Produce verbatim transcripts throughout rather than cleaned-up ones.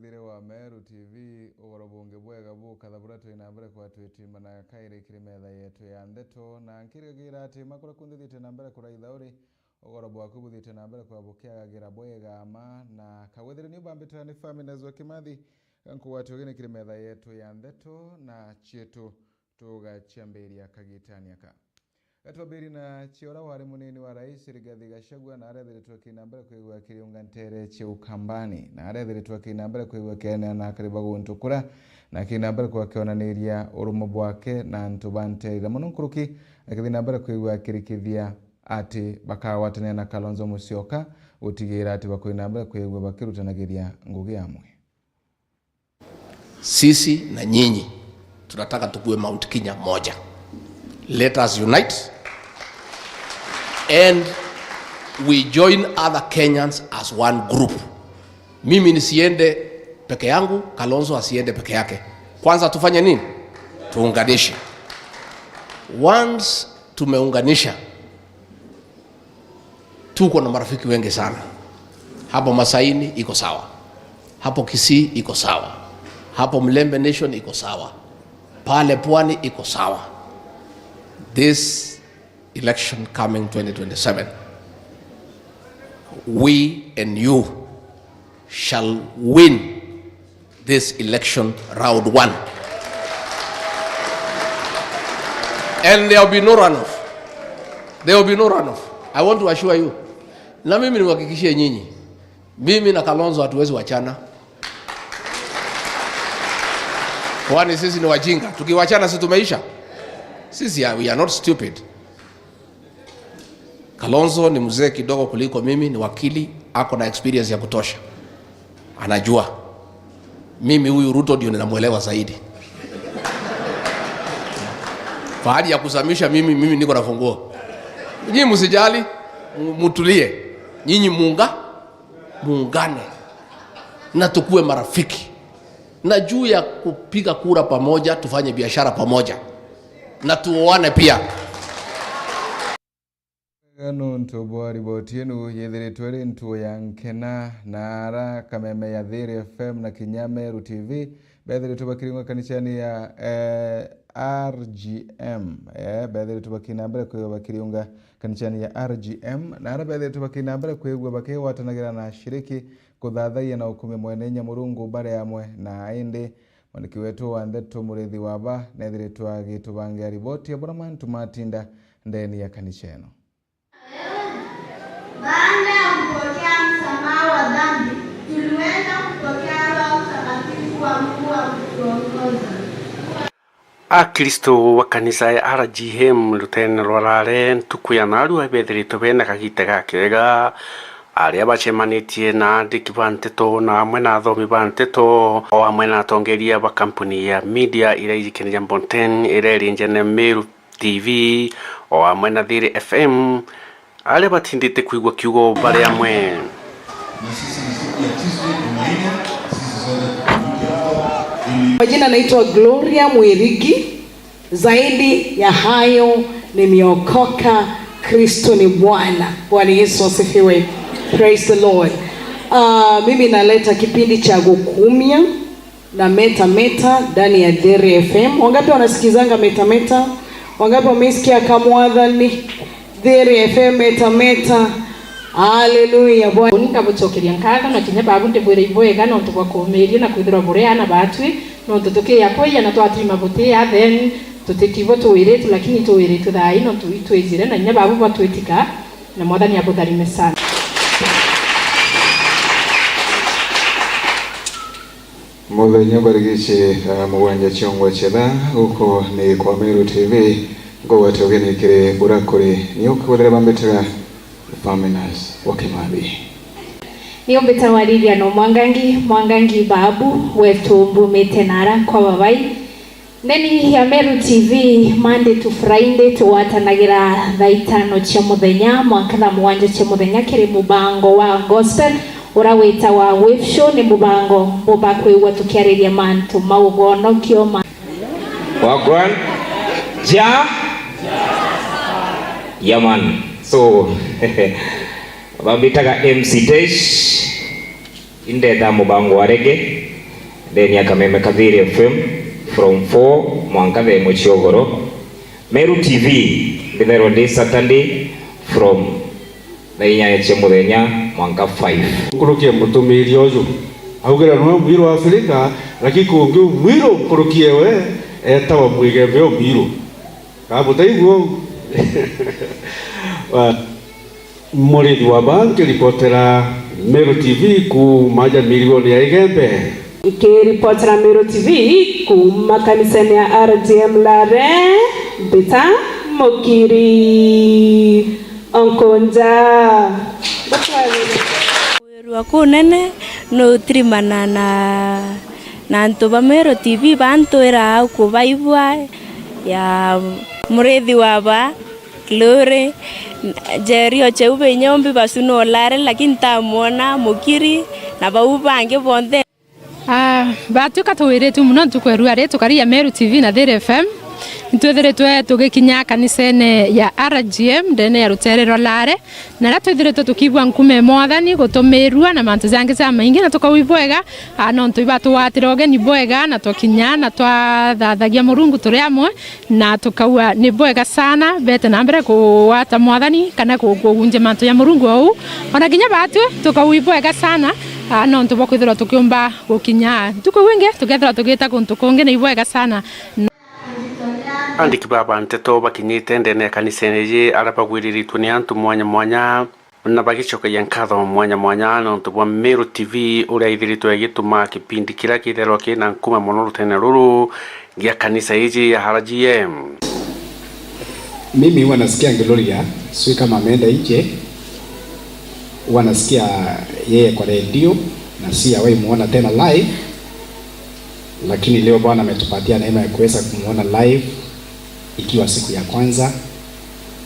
Thiri wa Meru T V, ugoro bungi bwega bukatha buria twi na mbere kwa twitirimanaga kairi kiri metha yetu ya ndeto, na nkirigagira ati makura kunthe thiite na mbere kuraitha uri, ugoro bwaku buthiite na mbere kwa bukiagagira bwega ma, na kagwithire ni ubambite ni Famines wa Kimathi, ga nkugwatia ugeni kiri metha yetu ya ndeto na cietu. Tugaciambiria kagitani aka. Gatwambiri na cia uria wari munini wa rais Rigathi Gachagua, na arethiritwe akina mbere kwigua akiriunga ntere cia Ukambani, na arethiritwe akina mbere kwigua akianira na akari ba guntu kuria, na akina mbere kwigua akionaniria urumo bwake na antu ba ntere iria mono nkuruki, akithii na mbere kwigua akirikithia ati bakagwatanira na Kalonzo Musyoka gutigira ati bakwina mbere kwigua bakirutanagiria ngugi amwe. Sisi na nyinyi tunataka tukue Mount Kenya moja. Let us unite and we join other Kenyans as one group. Mimi nisiende peke yangu, Kalonzo asiende peke yake. Kwanza tufanye nini? Tuunganishe. Once tumeunganisha, tuko na marafiki wengi sana. Hapo Masaini iko sawa. Hapo Kisii iko sawa. Hapo Mlembe Nation iko sawa. Pale Pwani iko sawa. This election coming twenty twenty-seven, we and you shall win this election round one. And there will be no runoff. There will be no runoff. I want to assure you. Na mimi niwahakikishie nyinyi, mimi na Kalonzo hatuwezi wachana. Kwani sisi ni wajinga? Tukiwachana si tumeisha? Sisi, we are not stupid. Kalonzo ni mzee kidogo kuliko mimi, ni wakili, ako na experience ya kutosha. Anajua. Mimi huyu Ruto ndio ninamuelewa zaidi. Fahari ya kusamisha mimi, mimi niko na funguo. Nyinyi msijali, m-, mtulie. Nyinyi muunga, muungane. Na tukue marafiki. Na juu ya kupiga kura pamoja, tufanye biashara pamoja. Na tuoane pia. Wega nontu bwa riboti inu yithiritwe iri ntuo ya nkena, na ara kameme ya Thiri F M na kinya Meru T V bethiritwe bakiriunga kanicani ya, eh, R G M. Eh, bethiritwe bakina mbere kwigua bakiriunga kanicani ya R G M, na ara bethiritwe bakina mbere kwigua bakigwatanagira na ashiriki kuthathayia na ukumia mwene inya Murungu bari amwe na indi Mwandiki wetu wa ndeto Murithi Waba neethiritwe agitubangira riboti ya buria mantu matinda ndeni ya kanisa ino. Baada ya kupokea msamaha wa dhambi, tuliweza kupokea Roho Mtakatifu wa Mungu wa kutuongoza. Akristo ba kanisa ya R G M ruteene rwa Rare ntuku ya naarua beethiritwe beena kagiita gakeega, aria bacemanitie na aandiki ba nteto na amwe na athomi ba nteto, o amwe na atongeeria ba kampuni ya media iria ijikene ja Bonten iria iri njene Meru T V, o amwe na Thiri F M, aria batindite kwigua kiugo bari amwe. Majina naitwa Gloria Mwirigi. Zaidi ya hayo nimeokoka, Kristo ni Bwana. Bwana Yesu asifiwe. Praise the Lord. Ah, mimi naleta kipindi cha Gukumia na Meta Meta ndani ya Thiri F M. Wangapi wanasikizanga Meta Meta? Wangapi wameisikia Kamwathani? Thiri F M Meta Meta. Haleluya, Bwana. Uni ngabucokeria nkatho na kinya babu ndibwire ibwega nontu bwa kuumiria na kwithirwa buri aana baatwi, nontu tukiya kwija na twatirima butia, then tutitibwo tuwiritwe, lakini tuwiritwe thaa ii nontu itwijire na inya babu batwitika, na Mwathani abutharime sana. Muthenya mbarigici, eh, mugwanja ciongwa chetha guku ni kwa Meru T V, ngugwate ugeni kiri buria kuri ni ukigwethera bambitaga Faminas wa Kimathi. Ni umbita wa Lilian Mwangangi, Mwangangi Babu, wetu mbumite nara kwa Babai. Ndeni ya Meru T V, Monday to Friday, tugwatanagira thaa itano cia muthenya mwanka thaa mugwanja cia muthenya kiri mubango wa gospel uria witagwa Wave Show. Ni mubango bumba kwigua tukiariria mantu ma ugonokio ma. Wagwan. Ja. Yeah, man. So, bambitaga M C Tesh. Indetha mubango wa rege. Ndene ya kameme ka Thiri F M from four mwanka thaa imwe cia ugoro. Meru T V mbithairwa ndi Saturday from thaa inyanya cia muthenya mwanka five. Nkuruki ya mutumiiria uju, augira niwe mwiru wa Afrika, lakini kungi u mwiru nkuruki ewe etawa Mwigembe u mwiru. Ka butaigua uu? Wa, Murithi wa Ba nkiripotera Meru T V kuuma aja mirigoni ya Igembe. Nkiripotera Meru T V kuuma kanisene ya R G M Lare, mbita Mukiri Onkonja. Wirua kunene nutirimana na, na antu ba Meru T V bantwira au kubaigua ya Murithi wa Ba, Glory, Njeri Ocheu Binyombi basu no Lare, lakini ntamwona Mukiri na bau bangi bonthe. Ah, batwika tuwiritue mono ntuku ya rua ri tukari ya Meru T V na Thiri F M. Nitwithiritwe tugikinya kanisene ya R G M ndene ya rutere rwa Lare, na riria twithiritwe tukiigua nkuma ya Mwathani gutumirua na mantu jangi jamaingi, na tukauigua bwega, ah, nontu ibatugwatira ugeni bwega, na twakinya na twathathagia Murungu turi amwe, na tukauga ni bwega sana, bete na mbere kugwata Mwathani kana ku-, kugunjia mantu ja Murungu ou. Ona kinya batwi tukauigua bwega sana, ah, nontu bwa kwithirwa tukiumba gukinya ntuku iu ingi, tukethirwa tugita guntu kungi ni ibwega sana. Andiki baba nteto bakinyite ndene ya kanisa iji, aria bagwiriritwe ni antu mwanya mwanya, na bagicokeria nkatho mwanya mwanya nontu bwa Meru T V uria ithiritwe igituma kipindi kiria kitherwa kina nkuma mono rutene ruru gia kanisa iji ya R G M. Mimi huwa nasikia Gloria, sijui kama ameenda nje, huwa nasikia yeye kwa redio na sijawahi muona tena live, lakini leo Bwana ametupatia neema ya kuweza kumuona live ikiwa siku ya kwanza.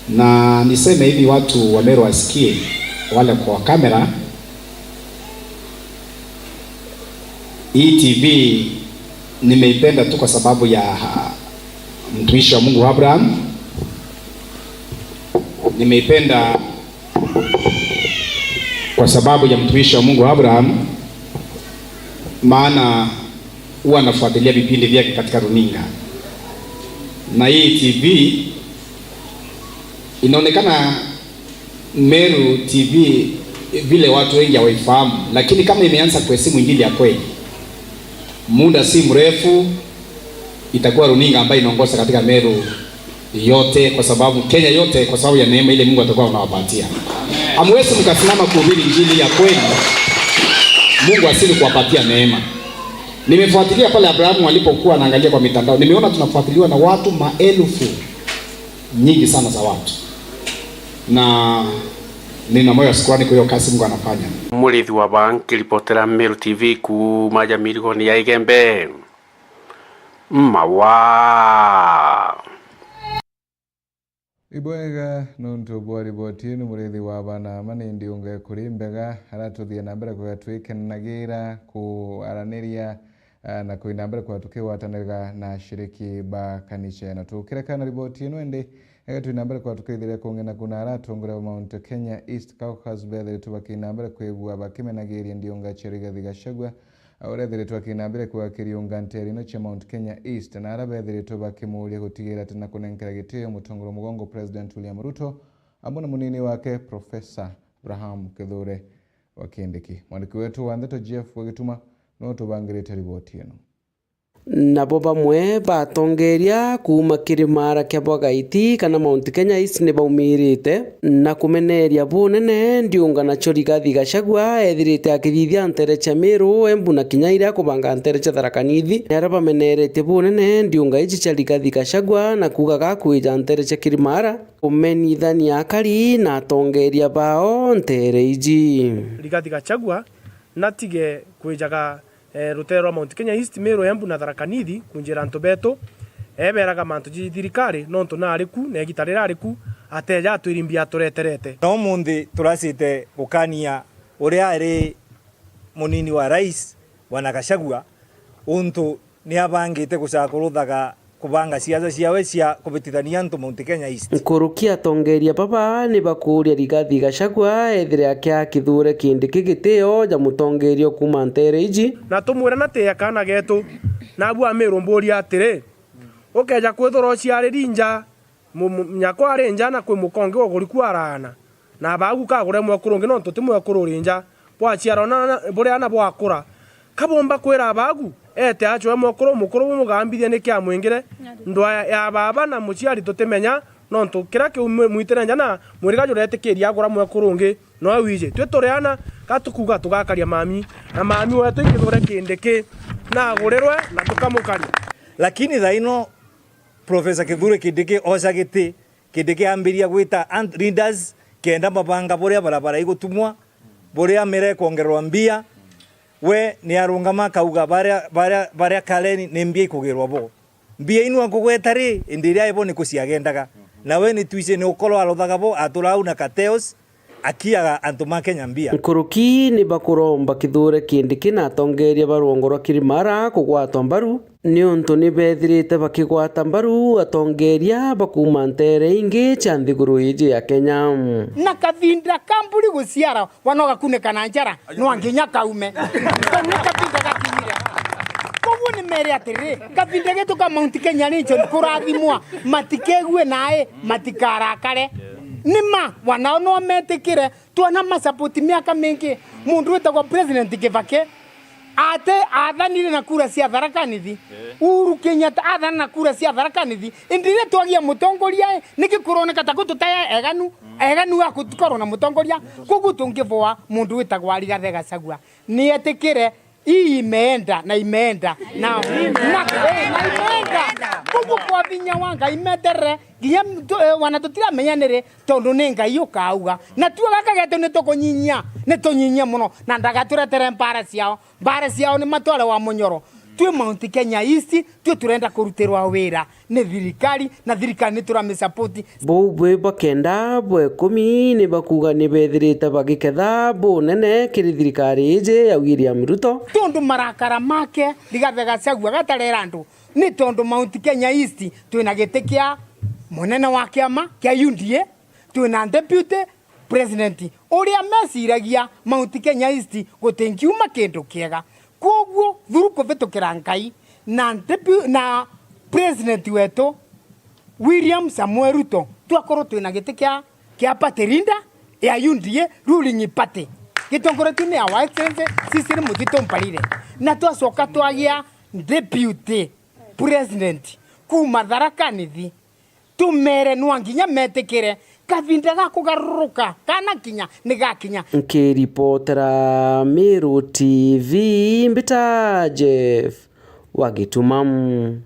Na niseme hivi, watu wa Meru wasikie, wale kwa kamera, hii T V nimeipenda tu kwa sababu ya, ah, mtumishi wa Mungu Abraham. Nimeipenda kwa sababu ya mtumishi wa Mungu Abraham, maana huwa anafuatilia vipindi vyake katika runinga. Na hii T V inaonekana Meru T V vile watu wengi hawaifahamu, lakini kama imeanza kuheshimu injili ya kweli, muda si mrefu itakuwa runinga ambayo inaongoza katika Meru yote, kwa sababu Kenya yote, kwa sababu ya neema ile Mungu atakuwa anawapatia. Hamwezi mkasimama kuhubiri injili ya kweli, Mungu asili kuwapatia neema. Nimefuatilia pale Abrahamu alipokuwa anaangalia kwa mitandao, nimeona tunafuatiliwa na watu maelfu nyingi sana za watu, na nina moyo wa shukrani kwa hiyo kazi Mungu anafanya. Murithi wa Ba nkiripotera Meru T V kuuma ja mirigoni ya Igembe. Mawa. Ibwega nontu bwa riboti ino, Murithi wa Ba, na ma ni ndiunga ikuri mbega, aratuthie na mbere kwega twikenagira kwaraniria, ah, na kwina mbere kwega tukigwatanira na ashiriki ba kanisa ino. Tukireka na riboti ino indi, ega twina mbere kwega tukithiria kungi na kuna ara atongoria ba Mount Kenya East Caucus bethiritwe bakina mbere kwigua bakimenagiria ndiunga cia Rigathi Gachagua, uria ethiritwe akina mbere kwega kiriunga nteere ino cia Mount Kenya East, na aria bethiritwe bakimuuria gutigira ati na kunenkera gitio mutongoria mugongo President William Ruto, amwe na munini wake Professor Abraham Kithure wa Kindiki. Mwandiki wetu wa ndeto Jeff wa Gituma niwe utubangirite riboti ino. Nabo bamwe batongeria kuuma kiri maara kia Bwagaiti kana Mount Kenya East ni baumirite na kumeneria bunene ndiunga nacio Rigathi Gachagua ethirite akithithia nteere cia Meru, Embu na kinya iria akubanga nteere cia Tharaka Nithi. Ni aria bameneretie bunene ndiunga iji cia Rigathi Gachagua na kuugaga akwija nteere cia Kirimara. Kumenithania akari na atongeria bao nteere iji. Rigathi Gachagua natige kwijaga, eh, rutere rwa Mount Kenya East, Meru, Embu na Tharaka Nithi kunjira antu betu. Eberaga mantu ji thirikari, nontu nari ku, na igita riria ari ku, ateja atwiri mbia atureterete. Na umunthi turacite gukania uria ari munini wa rais, Bwana Gachagua, untu ni abangite gucakuruthaga kubanga siasa ciawe cia kubitithania antu Mount Kenya East. Nkuruki atongeria baba ni bakuuria Rigathi Gachagua ethire akia Kithure Kindiki gitio ja mutongeria kuuma ntere iji. Na tumwire na ti ya kaana getu, nabu Amiru mburia atiri, ukeja kwithirwa uciariri nja, mu-, mu-, nyakwa ari nja na kwi mukonge uguri ku araana, na abagu kagure mwekuru ungi nontu ti mwekuru uri nja, bwaciarwa na, na, buri ana bwakura. Kabomba kwira abagu, ete acwe mwekuru mukuru bumugambithie niki amwingire ndwa ya baba na muciari tutimenya, nontu kiria kiu mwi-, mwitire nja na mwiriga juretikiria agura mwekuru ungi, no wiji. Twi turi ana, ka tukuuga tugakaria mami, na mami wetu i Kithure Kindiki, na agurirwe na tukamukaria. Lakini thaino Professor Kithure Kindiki oca giti, Kindiki ambiria gwita ant-, leaders kenda mabanga buria barabara igutumwa, buria mira ikwongererwa mbia. We ni arungama akauga, "Baria, baria, baria Kaleni ni mbia ikugirwa bo. Mbia inu akugweta ri, indi iria ibo ni kuciagendaga. Na we ni twici ni ukorwa arothaga bo, atura au na cartels, akiaga antu ma Kenya mbia." Nkuruki ni bakuromba Kithure Kindiki na atongeria ba rwongo rwa Kirimara kugwatwa mbaru, niuntu ni bethirite bakigwata mbaru atongeria bakuuma ntere ingi cia nthiguru iji ya Kenya. Na kavinda ka mburi guciara, wana ugakunika na njara, no nginya kaume. Tondu ni kavinda gakinyire. Koguo ni mere atiri, kavinda getu ka Mount Kenya region kurathimwa, matikegue nae, matikarakare. Ni ma, wanao no metikire, twana ma support miaka mingi. Mundu witagwa President Kibaki, ate athanire na kura cia Tharaka Nithi. Uhuru Kenyatta athana na kura cia Tharaka Nithi. Indi riria twagia mutongoria, niki kuroneka ta gututaya eganu, eganu wa gutikorwo na mutongoria? Koguo tungivoa mundu witagwa Rigathi Gachagua. Nietikire, hii imeenda na imeenda. Na, na, eh, na imeenda. Koguo kwa vinya wa Ngai meterere, nginya tu-, eh, wana tutiramenya niri, tondu ni Ngai ukauga. Na tuo gaka getu ni tukunyinyia, ni tunyinyia muno. Na ndagaturetere mbara ciao. Mbara ciao ni matware wa munyoro. Twi Mount Kenya East, twi turenda kurutirwa wira ni thirikari, na thirikari ni turami support. Buu bwi bwa kenda bwa ikumi ni bakuuga ni bethirite bagiketha bunene kiri thirikari iji ya William Ruto. Tondu marakara make, Rigathi Gachagua gatarera andu, ni tondu Mount Kenya East twina giti kia munene wa kiama kia U D A, twina deputy president uria meciragia Mount Kenya East gutingiuma kindu kiega. Kwoguo, through kuvitukira Ngai na depu-, na president wetu William Samuel Ruto, twakorwo twina giti kia, kia party leader ya U D A ruling party, gitongoretue ni Our Excellency Cecily Muthitu Mparire, na twacoka twagia deputy president kuuma Tharaka Nithi. Tumere nwa nginya metikire, kavinda ga kugaruruka kana kinya ni gakinya. Nkiripotera Meru T V, mbita Jeff wa Gitumamu.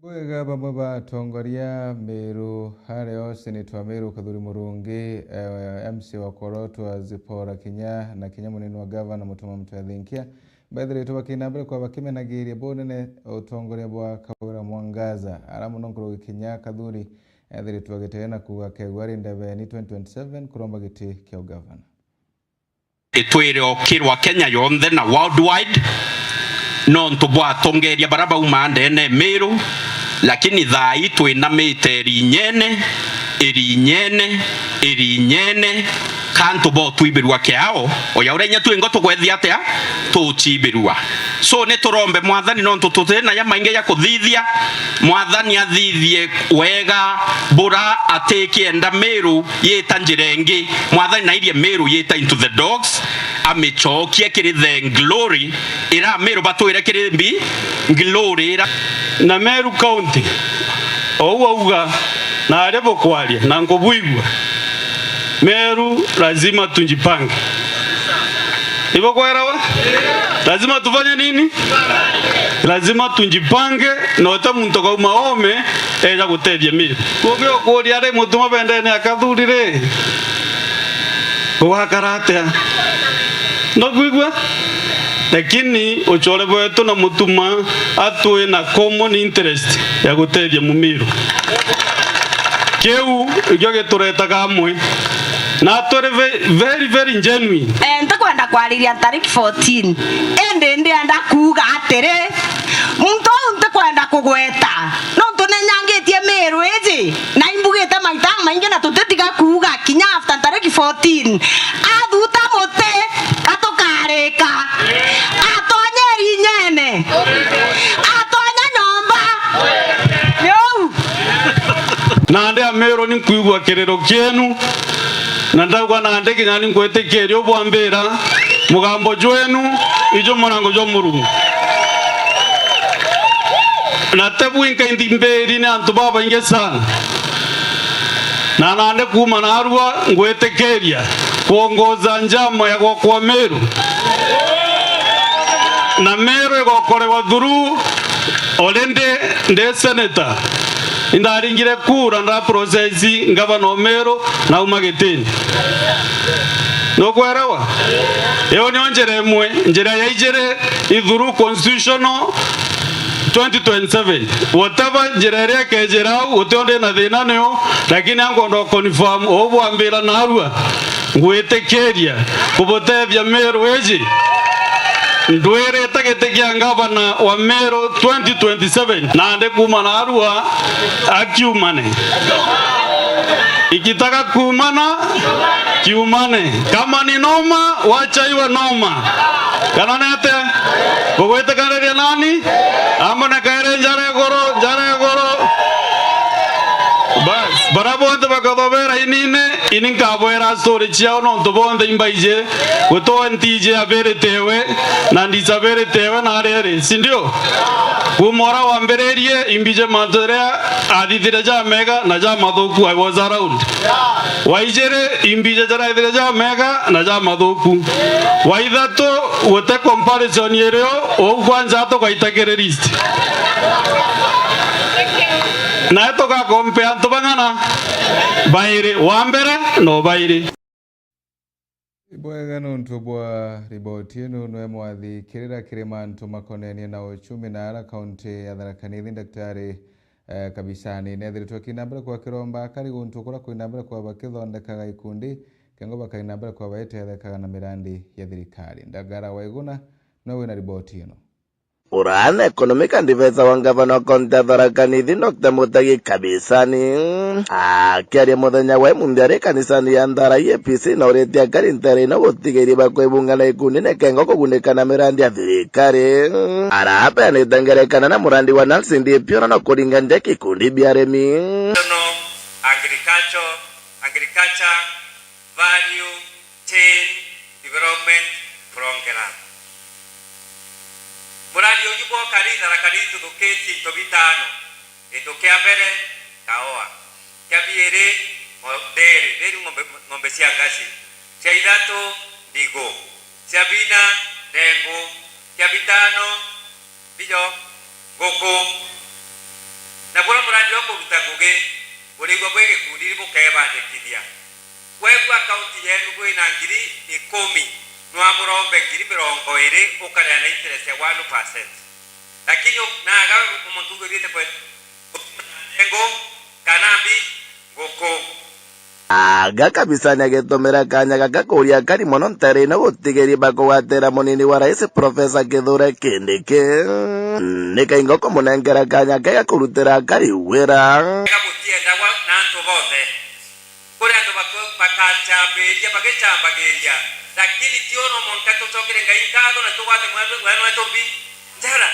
Bwega bamwe ba atongoria Meru, haria o Senator wa Meru Kathuri Murungi, eh, M C wa Korotwa Zipporah Kinya, na kinya munini wa gavana Mutuma Mutwethinkia, Bethiritwe bakina mbere kwa bakimenagiria bunene utongoria bwa Kawira Mwangaza, ara muno nkuruki Kinya Kathuri ethiritwe agitire na kuuga akegua ari ndebeni twenty twenty-seven kuromba giti kia ugavana. Itwire o kirwa Kenya yonthe na worldwide, nontu bwa atongeria bara bauma ndene Miru, lakini thaa ii twinamite irinyene, irinyene, irinyene, ka antu botwibirua kiao, o ya uria inya twi ngo tugwethia atia tucibirua. So, ni turombe Mwathani, nontu tuti na ya maingi ya kuthithia. Mwathani athithie wega bura atikienda Miru yita njira ingi. Mwathani nairie Miru yita into the dogs, amicokie kiri the glory ira Miru batwire kiri mbi, glory ira. Na Meru County, ou auga, na ari bukwaria, na nkubuigua. Meru lazima tujipange. Ibo kwerawa? Lazima tufanye nini? Lazima tujipange, na uta muntu kauma ome eja gutethia Meru. Kungi ukuria ari Mutuma bendene akathuri ri, ugakara atia? No kwigua? Lakini ucore bwetu na Mutuma atwi na common interest ya gutethia Mumiru. Kiu ikio gituretaga amwe. Na twere ve-, very, very genuine. Eh, ntikwenda kwariria tariki fourteen. Indi ndienda kuuga atiri, muntu uu ntikwenda ku- fourteen. Athuta muti, gatukarika. Atonya irinyene. Atonya nyomba. Riu. Nandi Amiru ni nkwigua kiriro kienu, na ndauga nandi kinya ni nkwitikiria ubwambira, mugambo jwenu iju murango jwa Murungu. Na ti bwinka inthimbiri ni antu babaingi sana. Na nandi kuuma narua ngwitikiria kwongoza njama ya gwakwa Meru. Na Meru igokorewa through already ndi senator. Indaringire kura nda process ngavana o Meru nauma gitini. Nukwerewa? Iyo niyo njira imwe. Njira ya ijiri i through constitutional twenty twenty-seven. Whatever njira iria ikejira au, guti undi na thina niyo, lakini ankwenda confirm, o bwambira narua, ngwitikiria kubutethia Meru iji. Ndwirite giti kia ngavana wa Meru twenty twenty-seven, nandi kuuma narua akiumane. Ikitaka kuumana, kiumane. Kama ni noma, wacha iwe noma. Kana nete? Bugwitikaniria nani? Amba na kaere njara iguru, njara iguru. Bas, bara bonthe bakathobera inine, ini nkabwera story ciao nontu bonthe imbaije, gutoa ntije abiritewe, na ndisabiritewe na arere, si ndio? Kuuma ura wambiririe, imbije mantu jaria athithire jamega na jamathuku, I was around. Wa ijiri, imbije jaraithire jamega na jamathuku. Wa ithatu, guti comparison irio, uu kwanza tugaita kiri list. Nae tugakompea antu bang'ana? Bairi, wa mbere no bairi. Ibwega nontu bwa riboti ino, nwe mwathikirira kiri mantu makonenie na uchumi na ara kaunti ya Tharaka Nithi, Daktari, eh, Kabisani nethiritwe akina mbere kwa kiromba akari guntu kuria kwina mbere kwa bakithondekaga ikundi, kengo bakaina mbere kwa baitethekaga na mirandi ya thirikari. Ndagara Waiguna nwe wina riboti ino. Uraana economic advisor wa ngavana wa kaunti ya Tharaka Nithi, Doctor Mutagi Kabisani, akiaria muthenya wa imunthi ari kanisani ya Nthara E A P C, na uritie akari ntere ino gutigiria bakwibunga na ikundi ni kengo kugunika na mirandi ya thirikari. Arabeanite ngerekano na murandi wa Nalsin D P ura no kuringa njeki ikundi bia arimi. Agriculture, agriculture, value chain development program. Murandi uju bwoka ri Tharaka Nithi tuthukitie into bitano. Gintu kia mbere, kaoa. Kia biiri, ngo-, nderi, nderi ng'ombe, ng'ombe cia ngaci. Cia ithatu, ndigu. Cia bina, ndengu. Cia bitano, bijo, nguku. Na buria murandi wa kuruta ngugi, burigwa bwi gikundi, bukebandikithia. Kwegua akaunti yeenu bwina ngiri ikumi, nwamurombe ngiri mirongo iri, ukaria na interest ya one percent. Lakini u-, naga muntu ugwirite kwe-, ndengu, kana mbi, nguku. Aga Kabisani agitumira kanya gaka kuria akari mono ntere ino gutigiria bakugwatira munini wa rais Professor Kithure Kindiki. Ni kaingo kumunengera kanya kega kurutira akari wira. Ega gutiendagwa na antu bonthe. Kuri antu bako-, bakacambiria, bagicambagiria, lakini ti uno mwanka tucokere Ngai nkatho na tugwate mwana, mwana wetu mbi njara.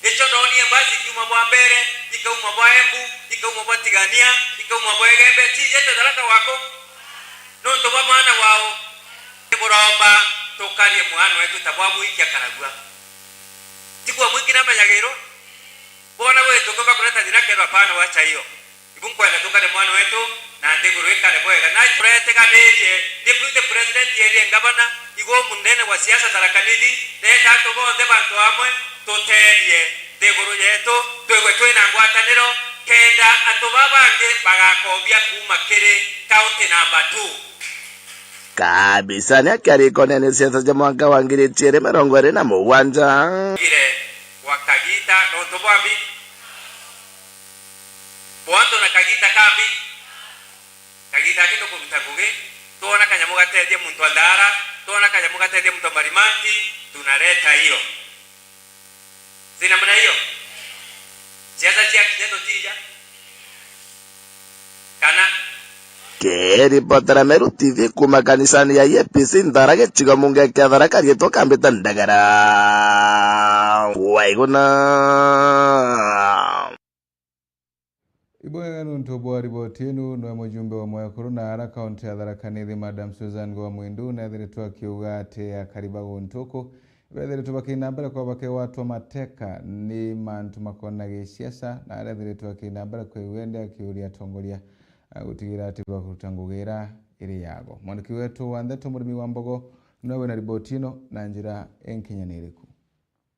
Nicio ndonire mbasi ikiuma bwa Mbeere, ikauma bwa Embu, ikauma bwa Tigania, ikauma bwa Igembe, ciijite Tharaka wako. Nontu bwa mwana wao, ni buromba tukarie mwana wetu ta bwa mwiki akaragua. Ti kwa mwiki namenyagirwo. Bona gwitu kumba kureta thina kerwa pana wacha hiyo. Ibu nkwenda tukare mwana wetu na nthiguru ikare bwega. Na tureteganirie, Deputy President erie ngavana, igu munene wa siasa Tharaka Nithi, reta antu bonthe bantu amwe, tutethie nthiguru yetu, twigwe twina ngwataniro, kenda antu baba bangi bagakobia kuuma kiri county number two. Kabisani akiaria ikonene siasa cia mwaka wa ngiri ijiri mirongo iri na mugwanja. Ire gwa kagita nontu bwa mbi. Bwantu na kagita kambi, kagita aki tukuruta ngugi, twona kanyamu gatethia muntu wa Ndara, twona kanyamu gatethia muntu wa Marimanti, tunareta hiyo. Si namna hiyo? Siasa cia kinya tutija? Kana? Kiripotera Meru T V kuuma kanisani ya E A P C Nthara, gicigo mbunge kia Tharaka, riitwa Kambita Ndagara. Waiguna. Ibwega nuntu bwa riboti inu, nwe mujumbe wa Mwekuru na ara kaunti ya Tharaka Nithi, Madam Susan Ngoa Mwindu, neethiritwe akiuga ati akari ba guntu uku beethiritwe bakiina mbere kwa bakigwatwa mateka ni mantu makoona gisiasa, na areethiritwe akiina mbere kwigua indi akiuria atongoria, a, gutigira ati bakuruta ngugi ira iri yaabo. Mwandiki wetu wa ndeto Murimi wa Mbogo niwe wina riboti ino na njira inkinyaniriku.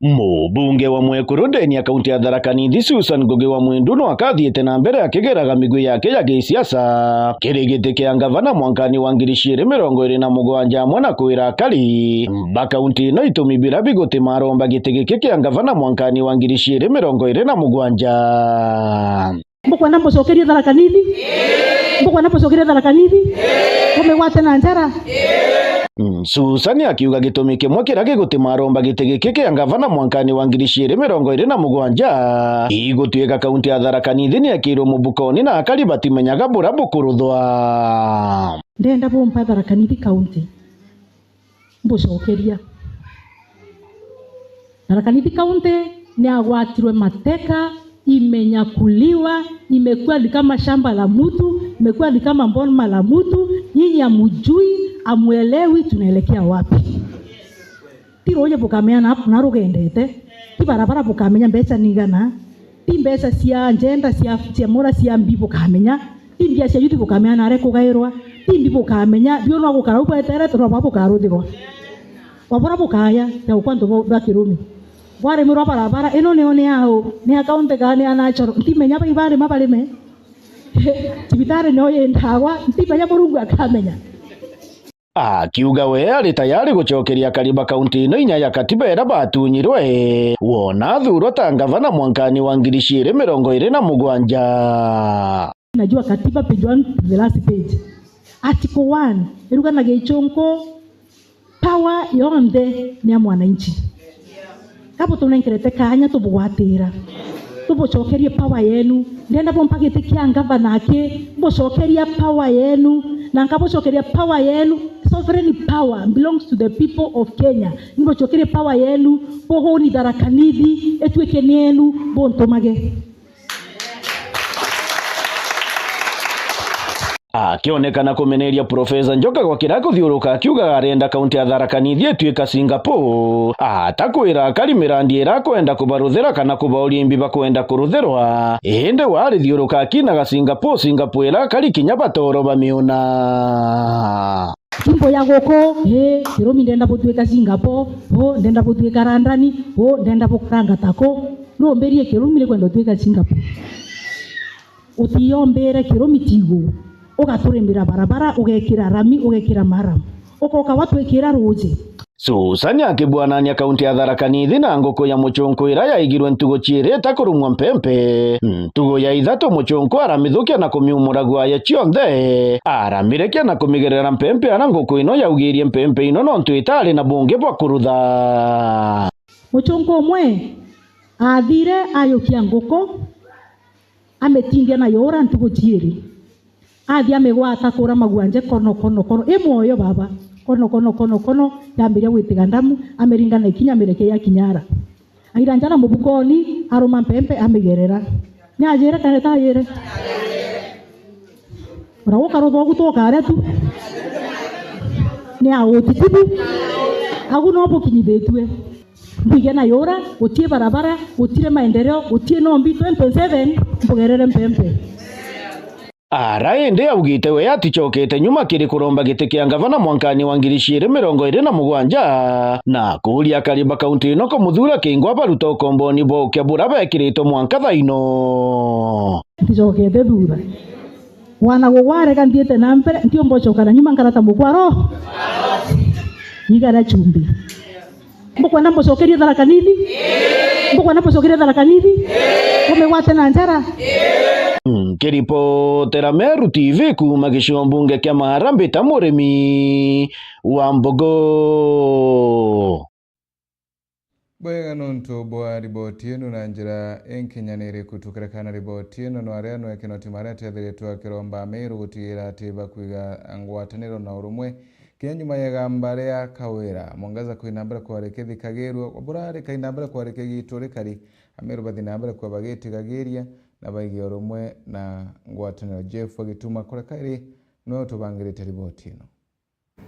Mubunge wa Mwekuru ndeni ya kaunti ya Tharaka Nithi, Susan Ngugi wa Mwindu, no akathiite na mbere akigeraga migwi yake ya gisiasa kiri giti kia ngavana mwankani wa ngiri ciiri mirongo iri na mugwanja, amwe na kwira akari ba kaunti ino itumi bira bigutima aromba giti giki kia ngavana mwankani wa ngiri ciiri mirongo iri na mugwanja. Mbukwenda mbucokerie Tharaka Nithi? Mbukwenda mbucokerie Tharaka Nithi? Bumigwate na njara? Mm, Susan akiuga gitumi kimwe kiria gigutima aromba giti giki kia ngavana mwankani wa ngiri ciiri mirongo iri na mugwanja, igutwika kaunti ya Tharaka Nithi ni ekirwe mubukoni na akari batimenyaga buria bukuruthwa. Ndenda bumpa Tharaka Nithi kaunti. Mbucokeria. Tharaka Nithi County ni agwatirwe mateka, imenyakuliwa, imekuwa ni kama shamba la mtu, imekuwa ni kama boma la mtu. Nyinyi hamujui, hamuelewi tunaelekea wapi. Ti ruuji bukamenya na, na rugendete, ti barabara bukamenya mbeca ni igana, ti mbeca cia njenda cia, cia mura cia mbi bukamenya, ti mbia cia youth bukamenya nare kugairwa, ti mbi bukamenya, biu no gukara u bwetere, roba bukaruthirwa. Wabura bukaya, ya gukwa antu bo, ba kirumi. Bwaremirwa barabara, ino nio ni au, ni akaunti kaa ni anachoro, ntimenya bai barima barime. Cibitari nio yendagwa, ntimenya Murungu akamenya. Akiuga we ari tayari gucokeria akari ba kaunti ino inya ya katiba iria batunyirwe, wona athuurwa ta ngavana mwankani wa ngiri ciiri mirongo iri na mugwanja. Najua katiba page one to the last page. Article one, iruga na gichunku, power yonthe ni ya mwananchi. Ka butunenkerete kaanya tubugwatira, tubucokerie power yenu. Ndenda bumpa giti kia ngavana aki, mbucokeria power yenu, na nkabucokeria power yenu. Sovereign power belongs to the people of Kenya. Nimbucokerie power yenu, buhuni Tharaka Nithi, ituike ni yenu, buntumage. Akionekana kumeneria Profesa Njoka gwa kiria kuthiuruka akiuga arenda kaunti ya Tharaka Nithi ituika Singapore, atakwira akari mirandi iria akwenda kubaruthira kana kubauria imbi bakwenda kuruthirwa. Indi we arithiuruka akinaga Singapore, Singapore iria akari kinya batoro bamiuna. Kimbo ya guku, ii, kirumi ndenda butuika Singapore, u, ndenda butuika London, u, ndenda bukaranga ta ku. Numbirie kirumi ni kwenda utuika Singapore. Utiyombire kirumi tigu, ugaturimbira barabara, ugekira rami, ugekira maram. Ukoka watwikira ruuji. Susan akibwanania kaunti ya Tharaka Nithi na nguku ya muchunku iria yaigirwe ntugu ciiri itakurumwa mpempe. Ntugu ya ithatu muchunku aramithukia na kumiumura guaya cionthe, aramirekia na kumigerera mpempe aria nguku ino yaugirie mpempe ino nontu itaari na bungi bwa kurutha. Muchunku umwe aathire ayukia nguku, amitindia na yuura ntugu ciiri. Athi amigwata kura maguanje kono, kono, kono. I mwoyo baba. Kono, kono, kono, kono. Yambiria gwitiga ndamu, amiringa na ikinya, amireke yakinya ara. Aira njara mubukoni, aruma mpempe, amigerera. Ni ajire kana itaajire? Ura gukarutha ugu tukaria tu. Ni autitibu. Agu no bukinyithitue. Mbwige na yura, gutie barabara, gutire maendeleo, gutie nombi, twenty twenty-seven, mbugerere mpempe. Ara indi augite we aticokete nyuma kiri kuromba giti kia ngavana mwankani wa ngiri ciiri mirongo iri na mugwanja, na kuuria akari ba kaunti ino kumuthuura kingwa baruta ukomboni bwa ukia buria bekiritwe mwanka thaino. Nticokete thuura. Wana gugwarega nthiite na mbere, ntiumba ucoka na nyuma nkara ta mukwaro. Igara chumbi. Mbukwenda mbucokerie Tharaka Nithi? Mbukwenda mbucokerie Tharaka Nithi? Bumigwate na njara? Nkiripotera Meru T V kuuma gicigo mbunge kia Maara, mbita Murimi wa Mbogo. Bwega nontu bwa riboti ino na njira inkinyaniriku. Tukirekana riboti ino, no aria nwe Kinoti Maria atethiritwe akiromba Amiru gutigira ati bakwiga ngwataniro na urumwe. Kinya nyuma ya igamba ria Kawira, Mwangaza kwina mbere kwari kithikagirua, burari kaina mbere kwari kigitwo rikari, Amiru bathi na mbere kwa bagitigagiria na baigia urumwe na ngwataniro. Jeff Agituma kureka iri nwe utubangirite riboti ino.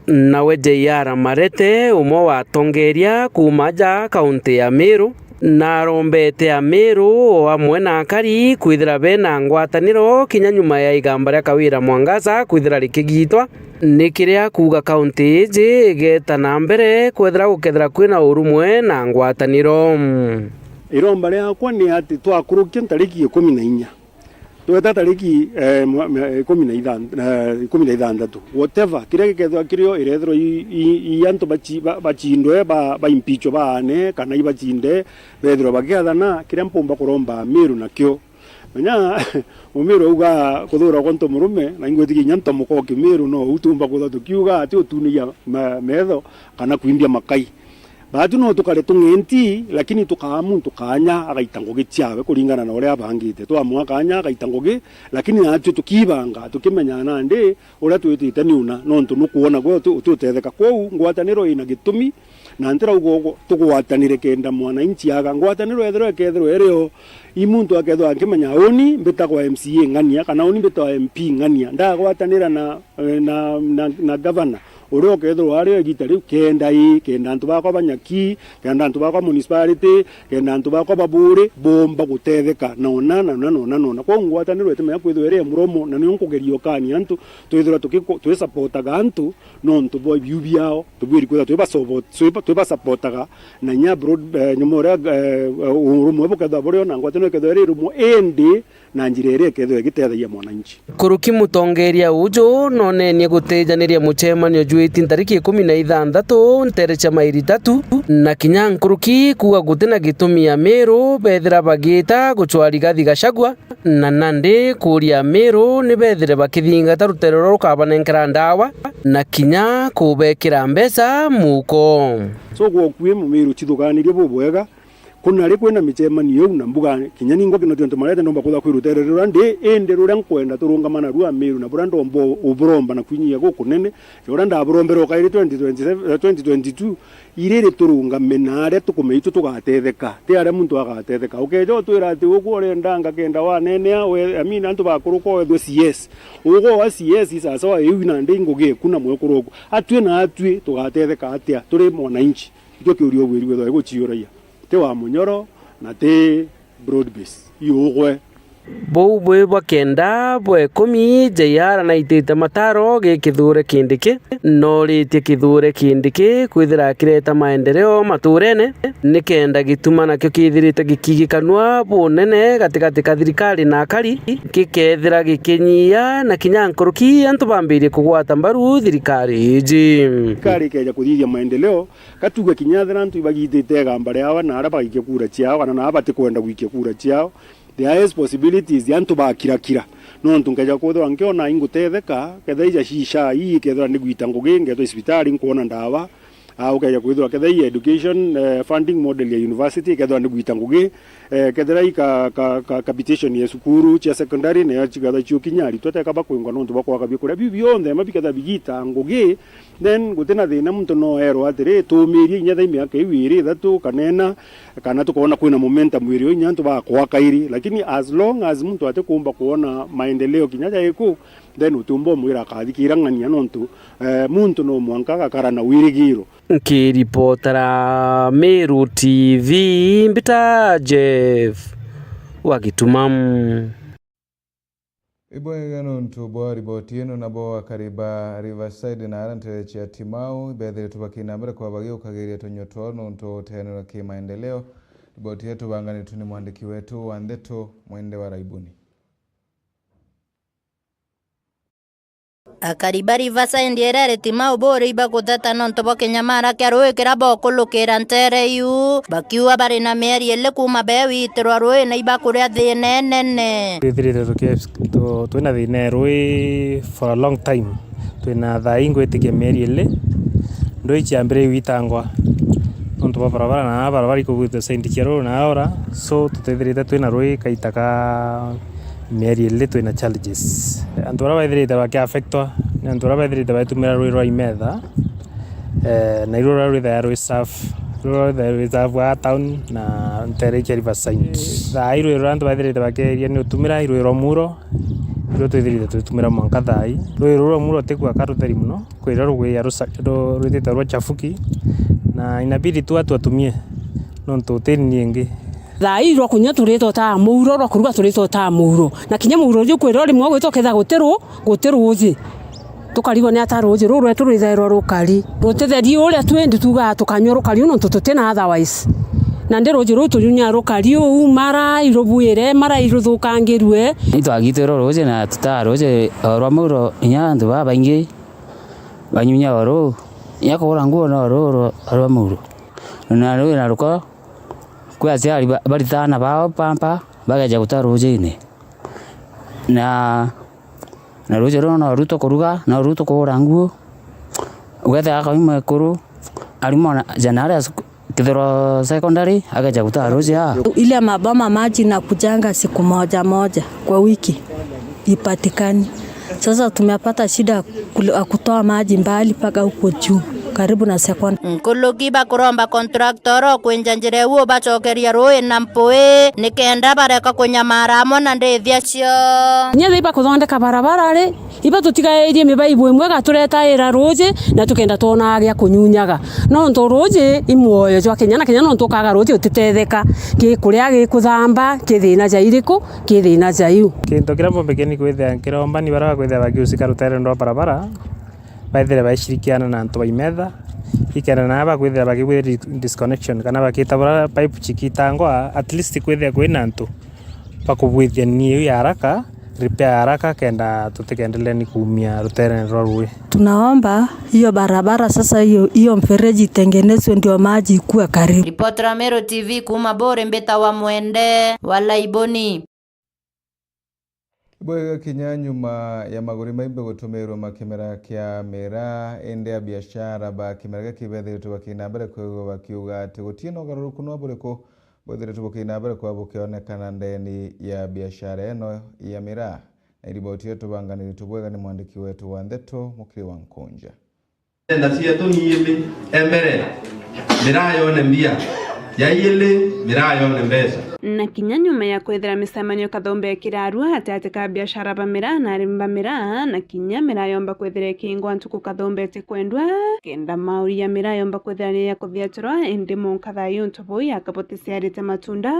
Nawe J R Marete, umwe wa atongeria kuuma aja kaunti ya Meru, narombete Ameru o amwe na akari kwithira bena ngwataniro kinya nyuma ya igamba ria Kawira Mwangaza kwithira rikigitwa, ni kiria kuuga kaunti iji igeta na mbere kwethira gukethira kwina urumwe na ngwataniro. Iromba riakwa ni ati twakurukia ntariki ikumi na inya, tweta tariki, eh, mwa-, mwa-, ikumi na ithan-, eh, ikumi na ithanthatu, whatever, kiria gikethirwa kirio irethirwa i, i, i antu baci-, ba-, bacindwe, ba, ba impeachwe baane, kana ibacinde bethirwa bakiathana, kiria mpumba kuromba Amiru nakio. Menya, Mumiru auga kuthura kwa nto murume, na ingwitikia inya nto muka o Kimiru, no u tumba kwithwa tukiuga ati utunigia ma-, metho kana kwimbia makai. Baatu no tukare tung'enti, lakini tukaa muntu kaanya agaita ngugi ciawe kuringana na uria abangite. Twamua kaanya agaita ngugi, lakini naatui tukiibanga, tukimenyaa nandi uria twitite ni una, nontu nukwona gwe uti-, utiutetheka. Kwou ngwataniro ina gitumi, na ntirauga uguo tugwatanire kenda mwananchi aga. Ngwataniro ethirwa ikethirwa irio, i muntu akethirwa akimenya uni mbitagwa M C A ng'ania, kana uni mbitagwa M P ng'ania, ndagwatanira na, na, na, na gavana. Uria ukethirwa ari o igita riu, kenda ii, kenda antu bakwa ba Nyaki, kenda antu bakwa municipality, kenda antu bakwa ba Buuri boomba gutetheka nona, nona, nona, nona. Kwou ngwataniro itimenya kwithirwa iri ya muromo, na nio nkugeria ukania antu, twithirwa tugiku-, twisapotaga antu nontu bwa biu biao, tubwiri kwithirwa twibasobo-, twiba-, twibasapotaga, na inya broad, eh, nyuma uria, eh, urumwe bukethirwa burio na ngwataniro ikethirwa iri rumwe, indi na njira iria ikethirwa igitethagia mwananchi. Nkuruki mutongeria uju nonenie gutijaniria mucemanio jwiti ntariki ikumi na ithanthatu ntere cia mairi tatu, na kinya nkuruki kuuga guti na gitumi Amiru bethira bagiita gucwa Rigathi Gachagua, na nandi kuuria Amiru ni bethire bakithingata rutere ruria rukabanenkera ndawa, na kinya kubekira mbeca muko. So, gwoku wi Mumiru cithuganirie bubwega, Kuna ri kwina micemanio iu, na mbuga kinya ningwa Kinoti Maria ndomba kwithirwa kwi rutere ruria ndi, indi ruria nkwenda turungama naru Amiru, na buria ndomba u-, uburomba na kwinyia gukunene, ja uria ndaburombere o kairi twenty twenty-seven, eh, twenty twenty-two, iriri turungame na aria tukumenya itu tugatetheka, ti aria muntu agatetheka. Ukeja utwira ati uku urendanga kenda wanenea, we, I mean, antu bakuruka wethwe C S. Uku wa C S isasawa iu nandi ngugi eku na mwekuru oku. Atwi na atwi tugatetheka atia turi mwananchi? Ikio kiuria ubwiri wethwa iguciuragia. Ti wa Munyoro na ti broad base. Iugwe. Buu bwi bwa kenda bwa ikumi, J R naitite mataro gi kithure Kindiki, noritie kithure Kindiki kwithira kireta maendeleo maturene, ni kenda gituma nakio kithirite gikigikanua bunene gatigati ka thirikari na akari, gikethira gikinyia na kinya nkuruki antu bambirie kugwata mbaru thirikari iji. Thirikari ikeja kuthithia maendeleo, Ka tuge kinya ethira antu ibagitite igamba riawa na aria bagaikia kura ciao, kana na aria batikwenda gwikia kura ciao, the highest possibilities ya antu bakirakira. Nontu nkeja kwithirwa nkiona ingutetheka, kethira ija cia ii, kethira ni gwita ngugi, ngethwa i cibitari, nkwona ndawa. Ah, ukeja kwithirwa kethira i education, eh, funding model ya university, kethira ni gwita ngugi, eh, kethira i ka, ka, ka, capitation ya cukuru cia secondary, nayo cikethira ciukinya aritwa teka bakwingwa nontu bwa kwaga biukuria. Biu bionthe ma bikethira bigita ngugi, Then gutina thina, muntu no erwa atiri, tumirie inya thaa miaka iu iri, ithatu, kana ina, kana tukoona kwina momentum iri o inya antu bakwa kairi. Lakini as long as muntu atikumba kwona maendeleo kinya jaiku, then utiumba umwira akathikira ng'ania nontu, eh, muntu no mwanka agakara na wirigiro. Nkiripotera Meru T V, mbita Jeff wa Gituma. Ibwega nontu bwa riboti ino, nabo akari ba Riverside na aria ntere cia Timau ibethiritwe bakina mbere kwa bagiukagiria tunyua twao nontu utenero ki maendeleo. Riboti iyo tubanganitwe ni mwandiki wetu wa ndeto, Mwende wa Raibuni. Akari ba Riverside iria iri Timau buri ibaguteta nontu bwa kinyamara kia rui kiria bokulukira ntere iu, bakiuga bari na mieri ili kuuma bewitirwa rui na ibakuria thina inene. Twithirite tuki-, tu-, twina thina ya rui for a long time. Twina thaa ii ngwitikia mieri ili, ndui ciambiririe gwitangwa. Antu ba barabara na barabara ikugwitwe side cia ruru na ora, so tutithirite twina rui kaita ka mieri iri twina challenges. Antu baria baithirite baki affectwa ni antu baria baithirite baitumira rui rwa Imetha, eh, na iru ruria rwithaira rwi safe, ruria rwithaira rwi safe a town na ntere icia Riverside. Thaa ii rui ruria antu baithirite bakeeria ni utumira i rui rwa Muro, iru twithirite twitumira mwanka thaa ii. Rui ruu rwa Muro tikua ka rutheri mono, kwira rugwia rusa-, ru-, rwitite rwa chafuki, na inabidi tu watu watumie, nontu utini ni ingi. Thaa ii rwa kunyua turitotaa muuro, rwa kuruga turitotaa muuro, na kinya muuro uju kwira rimwe gwita ukethira guti ru-, guti ruuji. Tukarigwa ni ata ruuji ruu rwetu rwithairwa rukari. Rutitheri uria twendi tugaa tukanyua rukari uu nontu tutina otherwise. Nandi ruuji ruu tunyunyaa rukari uu, mara irubuire, mara iruthukangirue. Itwagitwirwe ruuji na tutaa ruuji o rwa muuro, inya antu babaingi banyunya o ruu, inya kuura nguo no ruu rwa, rwa muuro. Na ruu na ruko, kwi aciari ba-, barita aana bao pampa, bageja guta ruujine. Na, na ruuji ruu no ruu tukuruga, no ruu tukuura nguo. Ugethira akauma ekuru, arimo na, ja naria suk-, Kithiro Secondary, ageja gutaa ruuji aa. Ile maboma maji inakujanga siku moja moja kwa wiki, ipatikani. Sasa tumepata shida kul-, ya kutoa maji mbali mpaka huko juu, karibu na secondary. Nkuluki bakuromba contractor kwinja njira iu ubacokeria ruui na mpui, nikenda bareka kunyamara amwe na ndithia cio. Kinya riria ibakuthondeka barabara ri, iba tutigairie mibaibu imwe gaturetaira ruuji, na tukenda twonaa gia kunyunyaga. Nontu ruuji i muoyo jwa kinya na kinya, nontu ukaaga ruuji utitetheka. Gikuria, gikuthamba, ki thiina ja iriku, ki thiina ja iu. Kintu kiria mbombekie ni kwithira nkiromba ni baria bakwithira bakiusika rutere rwa barabara, baithire baishirikiana na antu ba Imetha, ikenda na bakwithira bakigwithia dis-, disconnection, kana bakita bura pipe chikitangwa, at least kwithira kwina antu bakubwithia ni iu ya haraka, repair ya haraka, kenda tutikendelee ni kuumia rutere rwa ruui. Tunaomba hiyo barabara sasa, hiyo, hiyo mfereji itengenezwe ndio maji ikue karibu. Ripoti ra Meru T V kuuma Buuri, mbita wa Mwende wa Laiboni. Bwega kinya nyuma ya maguri maimbi gutumirwa makimera kia miraa, indi abiashara ba kimera giki bethiritwe bakina mbere kwigua bakiuga ati gutina ugaruruku no buriku bwithiritwe bukina mbere kwa bukionekana ndeni ya biashara ino ya miraa. Na iriboti iyo tubanganiritwe bwega ni mwandiki wetu wa ndeto, Mukiri wa Nkunja. Enda cietu ni ili, ya mbere, miraa yone mbia, ya ili, miraa yone mbeca. Na kinya nyuma ya kwithira micemanio kathumba ikirarua gatagati ka biashara ba miraa na arimi ba miraa, na kinya miraa yomba kwithira ikingwa ntuku kathumba itikwendwa, kenda mauri ya miraa yomba kwithira ni ya kuthiatirwa, indi mwanka thaa ii untu buu yakaba uticiarite matunda,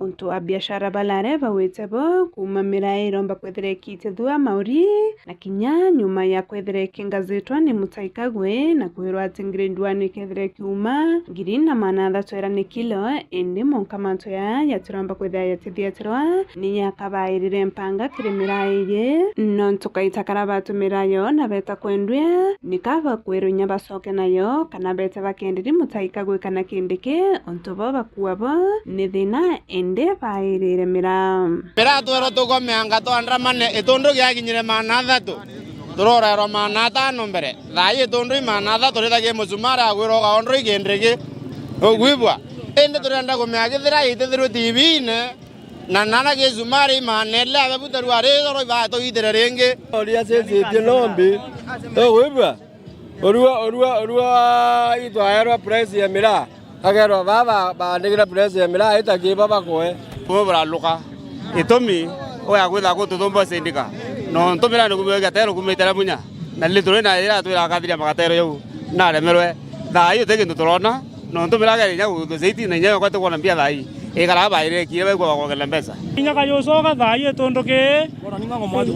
untu abiashara balare bawite bo, kuuma miraa iromba kwithira ikitithua mauri, na kinya nyuma ya kwithira ikingazitwa ni Mutahi Kagwe na kwirwa ati grade one ikethira ikiuma ngiri na magana athatu era ni kilo, indi mwanka mantu jaa jatiromba kwithira jatithiatirwa, ni jakabairire mpanga kiri miraa iji, nontu kaita karia batumira yo na beta kwendua, ni ka bakwirwa inya bacoke nayo, kana bete bakenderi Mutahi Kagwe kana Kindiki, untu bo bakua bo ni thina, indi bairire miraa. Miraa twerwa tugomeanga twandamane, itundu giakinyire magana athatu, turorerwa magana atano mbere. Thaa ii itundu i magana athatu rithagia musumari agwira ugaondwa ikindigi. Ugwibua? Indi turenda kumea kithira itithirwe T V-ine, na nana gisumari i magana eli abebuterua ari igoro ibaa tuitire ringi. Oria cicitie nombi. Ugwibua? Urua, urua, urua itwaerwa price ya miraa. Akerwa baba baandikire price ya miraa itakiba bakoe. Kumwe buraluka. Itumi, uya kwitha gututhumba sindika. Nontu miraa ni kumwe gatero kumite na munya. Na lituri na ira twira akathiria magatero yau. Naremerwe. Thaa ii uti kintu turona. Nontu miraa keri inya guthwa zaiti na inya yokwa tukwona mbia thaa ii. Ikara baire kire baigwa bakwongerera mbeca. Kinya kayucoka thaa ii itundu kii.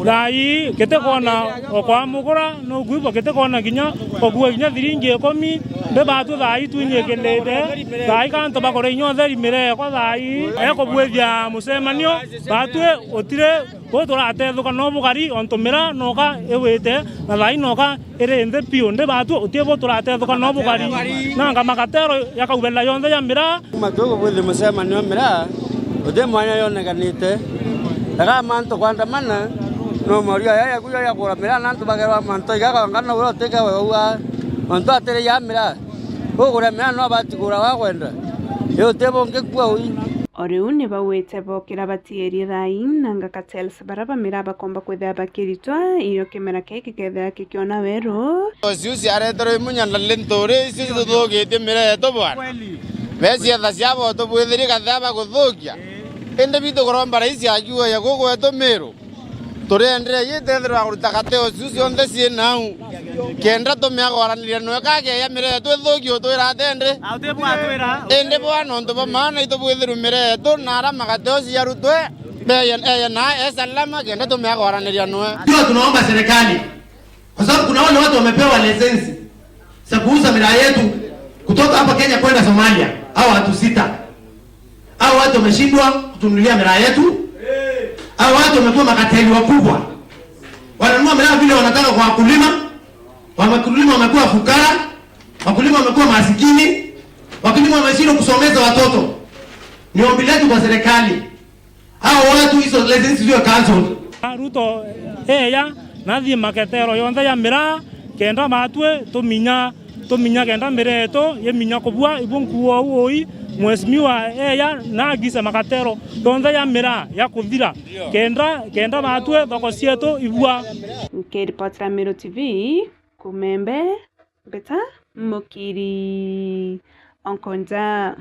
Thaa ii gitikwona o kwa mugura, nukwigua gitikwona kinya okua kinya thiringi ikumi, ndi batu thaa ii twinyikindite, thaa ii kantu bakore inya utheri mirekwa thaa ii, ekubwithia mucemanio, batwi utiri bu turatethuka no bugari, ontu miraa noka igwite, na thaa ii noka iri nthi piu, ndi batu uti bu turatethuka no bugari, nanga makatero yakauberera yonthe ya miraa. Kuma tukubwithi mucemanio miraa, uti mwanya yonekanite. Ega mantu kwandamana, no mori aya yaku yo ya kura miraa, na antu bagerwa mantu igaga ngano ura utike we uga, mantu atiri ya miraa. Kugura miraa no batigura wa kwenda. Yo te bungi kwa ui. O riu ni bauite bokira batierie thaa ii na ngaka tells baria bamira bakomba kwithira bakiritwa irio kimera kii gikethira gikiona weru. Ciu ciareterwe imunya na nthuri icio cituthukitie miraa yetu bwana. Becietha ciabo tubwithirie gathea baguthukia. Indi bitu kuromba raisi akiuga ya guku wetu Miru. Turiendere yitethirwa kuruta kateo ciu cionthe cii nau. Kenda tumia kwaraniria nwe kageya miraa yetu ithuki utwira atende. Indi bwana untu bwa maana itubwithirwe miraa yetu na ara magateo ciarutwe. Eye na e salama kenda tumia kwaraniria nwe. Ndio tunaomba serikali, kwa sababu kuna wale watu wamepewa license za kuuza miraa yetu kutoka hapa Kenya kwenda Somalia. Hao watu sita, hao watu wameshindwa kutununulia miraa yetu. Hao watu wamekuwa makateli wakubwa, wananunua miraa vile wanataka kwa wakulima. Wakulima wamekuwa fukara, wakulima wamekuwa masikini, wakulima wameshindwa kusomeza watoto. Ni ombi letu kwa serikali, hao watu hizo license ziwe cancelled. Ruto eya nathie maketero yonthe ya miraa kenda batwi tuminya tuminya kenda miraa yetu yiminya kubua ibu nkuo uu ui. Mheshimiwa eya nagise maketero yonthe ya miraa ya kuthira kenda kenda batwi thoko cietu ibua. Nkiripotera Meru T V, Kumembe, Mbeta Mukiri, Onkonja.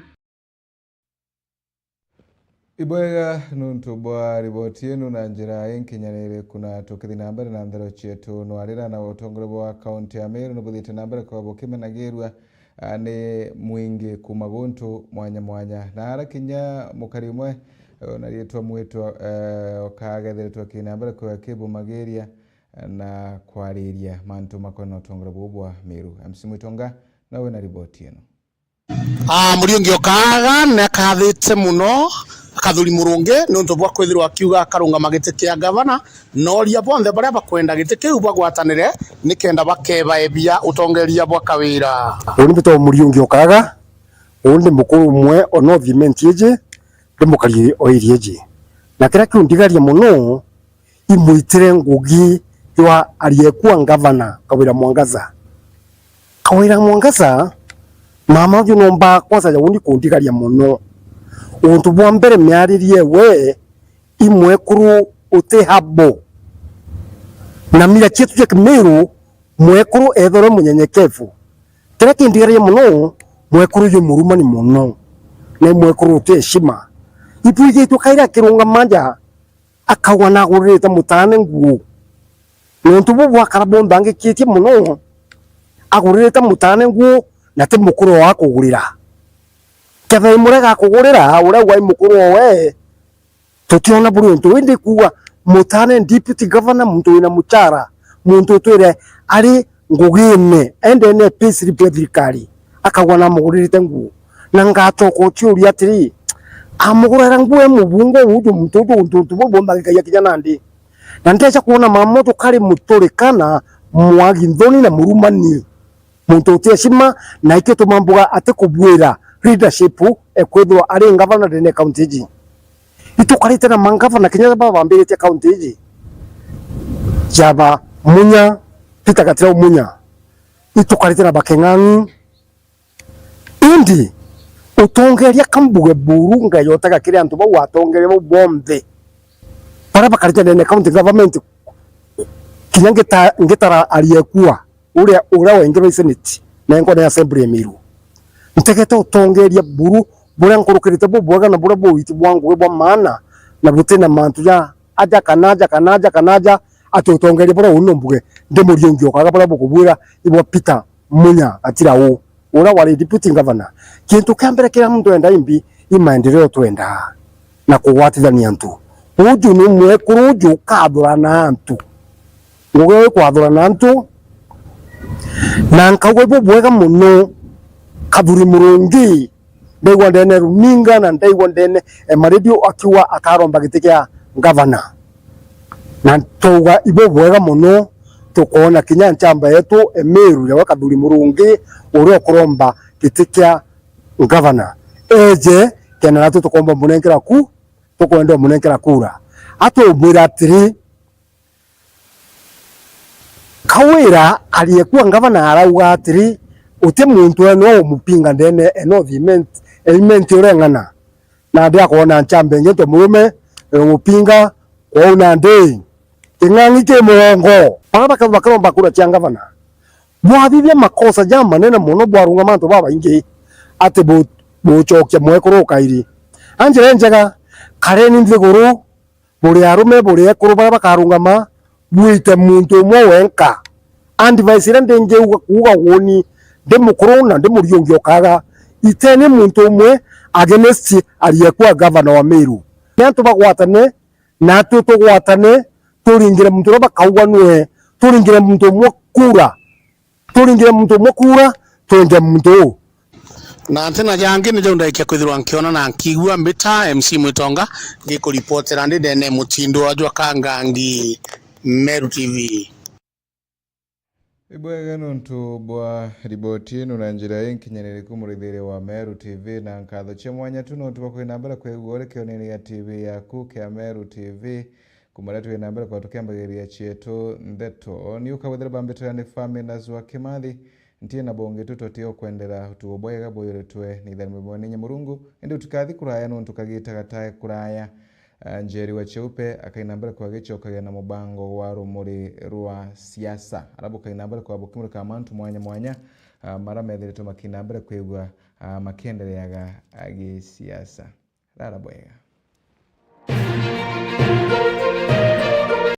Ibwega nuntu bwa riboti inu na njira inkinyaniriku, na tukithi na mbere na nthero cietu, nwarira na utongoria bwa kaunti ya Meru nibuthiite na mbere kwithirwa bukimenagirua, a, ni mwingi kuuma guntu mwanya mwanya, na ara kinya mukari umwe, e, na riitwa Mwitwa, e, ukaagethiritwe kiri na mbere kwithirwa kibumagiria na kwariria mantu makonie na utongoria buu bwa Meru. M C Mwitonga nawe na riboti ino. Aa, Muriungi Okaaga nekathite mono Kathuri Murungi niuntu bwa kwithirwa akiuga akarungama giti kia gavana, na oria bonthe baria bakwenda giti kiu bagwatanire nikenda bakebaebia utongeria bwa Kawira. Uni mbitagwa Muriungi Okaaga, uni ndi mukuru umwe o North Imenti iji, ndi mukari o area iji, na kiria kiundigaria mono imwitire ngugi jwa ariekua ngavana Kawira Mwangaza. Kawira Mwangaza, mama uju nomba kwanza ya uni kundigaria mono. Untu bwa mbere miaririe we imwekuru uti habo. Na mila cietu cia Kimiru, mwekuru ethorwe munyenyekevu. Kiria kindigaria mono, mwekuru uju murumani mono. Na mwekuru uti heshima. Ibu igitwe kaira akirungama nja, akauga naguririte mutaane nguu. Niuntu buu bwakara bunthangikitie mono, aguririte mutaane nguu na ti mukuru owe akugurira. Kethira i murega akugurira, uria wai mukuru owe, tutiona buri untu. Indi kuuga mutaane deputy governor, muntu wina muchara, muntu utwire ari ngugine, endene payslip ya thirikari, akauga namuguririte nguu. Na ngacoka uciuria atiri, amugurira nguu e mubunge uju muntu uju untu, untu buu bonthe agikagia kinya nandi? Na ndeja kwona mama uju kari muturikana, mwagi nthoni na murumani, muntu uti heshima, na ikio tuma mbuga atikubuira leadership ekwithirwa ari ngavana ndene ya kaunti iji. Itukarite na mangavana kinya baba bambiritie kaunti iji, jaba Munya, Peter Gatirau Munya, itukarite na bakeng'ang'i. Indi utongeria kambuge buru ngai otaga kiri antu bau watongeria bau bonthe baria bakarite ndene ya county government, kinya ngita-, ngitara ariekua uria, uria wengerwe senate na enkone ya assembly ya Meru. Ntegete utongeria buru buria nkurukirite bubwega na buria buwiti bwa ngugi bwa maana na butina mantu ja aja kana aja kana aja kana aja, ati utongeria buria uu no mbuge ndi Muriungi Okaaga buria bukubwira ibwa Peter Munya Gatirau, uria wari deputy governor. Kintu kia mbere kiria muntu enda imbi i maendeleo twendaa na kugwatithania antu. Uju ni mwekuru uju ukathurana antu. Ngugi wi kwathurana antu, na nkauga ibubwega mono Kathuri Murungi. Ndaigua ndene runinga na ndaigua ndene, eh, maradio akiuga akaromba giti kia ngavana. Na twauga ibubwega mono, tukoona kinya nchamba yetu Emiru yawe Kathuri Murungi uria ukuromba giti kia ngavana. Eje, kenda natu tukomba munenkera ku, tukwenda umunenkera kura. Atubwira atiri, Kawira ariekua ngavana arauga atiri, Uti muntu eno umupinga ndene eno thimendi, eimenti ureng'ana. Na ndi akwona nchambe nginto murume, umupinga, kwou nandi king'ang'i ki murongo. Bara baka-, bakaromba kura cia ngavana. Bwathithia makosa ja manene mono, bwarungama antu babaingi, ati bu-, bucokia mwekuru ukairi. A njira injega, kareni nthiguru, buri arume, buri ekuru baria bakarungama, bwite muntu umwe wenka. Advice iria ndingiuga kuuga uuni, ndi mukuru na ndi muriungi ukaaga, iteni muntu umwe against aliyekuwa gavana wa Meru. Ni antu bagwatane, natwi tugwatane, turingire muntu uria bakauga nwe, turingire muntu umwe kura. Turingire muntu umwe kura, twende muntu uu. Na ntina jangi ni jau ndaikia kwithirwa nkiona na nkiigua mbita M C Mwitonga, ngikuripotera ndi ndene mutindo wa jwa Kangangi, Meru T V. Ibwega nontu bwa riboti ino na njira inkinyaniriku, murithiria wa Meru T V, na nkatho cia mwanya tu nontu bwa kwina mbere kwigua uri kionene gia T V yaku kia Meru T V. Kuma riria twi na mbere kwa tukiambagiriria cietu ndeto, ni ukagwethera bambitira ni Faminas wa Kimathi, ntie na bongi tu twati ukwendera utugo bwega buyuritwe ni itharimo bwa ninye Murungu, indi utikathi kuraya nontu kagita gatae kuraya. Ah, Njeri wa Cheupe akaina mbere kwa gicokagia na mubango wa rumuri rwa siasa. Ara bukaina mbere kwa bukimurika mantu mwanya mwanya, ah, mara methiritwe makina mbere kwigua, ah, makiendereaga, ah, gisiasa. Rara bwega.